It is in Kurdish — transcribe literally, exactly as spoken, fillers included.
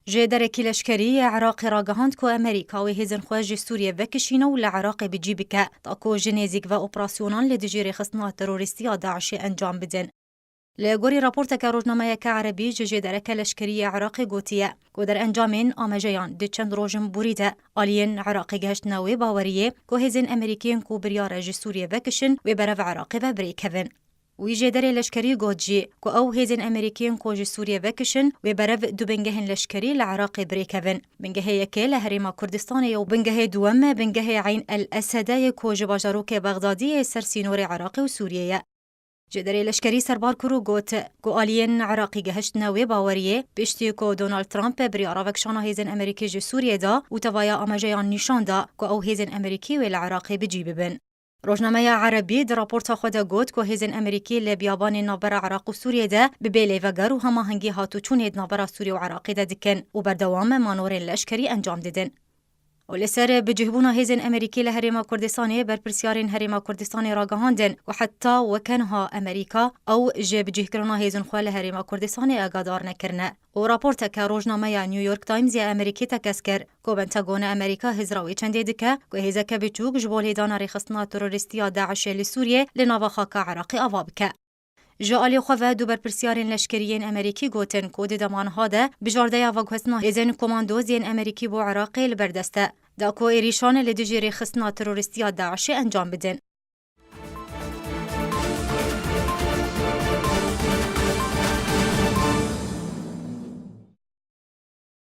Ji derekî leşkerî yê Iraqê ragihand ku Amerîka wê hêzên xwe ji Sûriyê vekişîne û li Iraqê bi cî bike, ta ku ji nêzîk ve operasyonan li dijî rêxistina terorîstî ya DAIŞê encam bidin. Li gorî raporteke rojnameyeke erebî ji jêdereke leşkerî yê Iraqê gotiye ku derencamên amejeyan di çend rojên borî de aliyên Iraqê gihiştine wê baweriyê ku hêzên Amerîkî yên ku biryar e ji Sûriyê vekişin, wê berev Iraqê ve birêkevin. Wî jêderê leşkerî got jî ku ew hêzên Amerîkî yên ku ji Sûriyê vekişin, wê berev du bingehên leşkerî li Iraqê birêkevin. Bingehê yekê li Herêma Kurdistanê ye û bingehê duwem bingehê Eyn El Esede yê ku ji bajarokê Bexdadî yê ser sînorê Iraqê û Sûriyê ye. Jêderê leşkerî serbar kir û got ku aliyên Iraqî gihiştine wê baweriyê, piştî ku Donald Trump biryara vekişana hêzên Amerîkî ji Sûriyê da û tevaya amajeyan nîşan da ku ew hêzên Amerîkî wê li Iraqê bi cî bibin. Rojnameya Erebî di raporta xwe de got ku hêzên Amerîkî li biyabanên navbera Iraq û Sûriyê de bi bê lêveger û hemahengî hatûçûnê di navbera Sûriyê û Iraqê de dikin û berdewam manorên leşkerî encam didin. Û li ser bicihbûna hêzên Amerîkî li Herêma Kurdistanê, berpirsiyarên Herêma Kurdistanê ragihandin ku heta weke niha Amerîka ew ji bicihkirina hêzên xwe li Herêma Kurdistanê agadar nekirine. Û raporteke rojnameya New York Times ya Amerîkî tekez kir ku Pentagona Amerîka hizra wê çendê dike ku hêzeke biçûk ji bo lêdana rêxistina terorîstî ya DAIŞê li Sûriyê li nava xaka Iraqê ava bike. Ji alî xwe ve du berpirsiyarên leşkerî yên Amerîkî gotin ku di dema niha de bijardeya veguhestina hêzên komandoz yên Amerîkî bo Iraqê li ber dest e, da ku êrîşan li dijî rêxistina terorîstî ya DAIŞê encam bidin.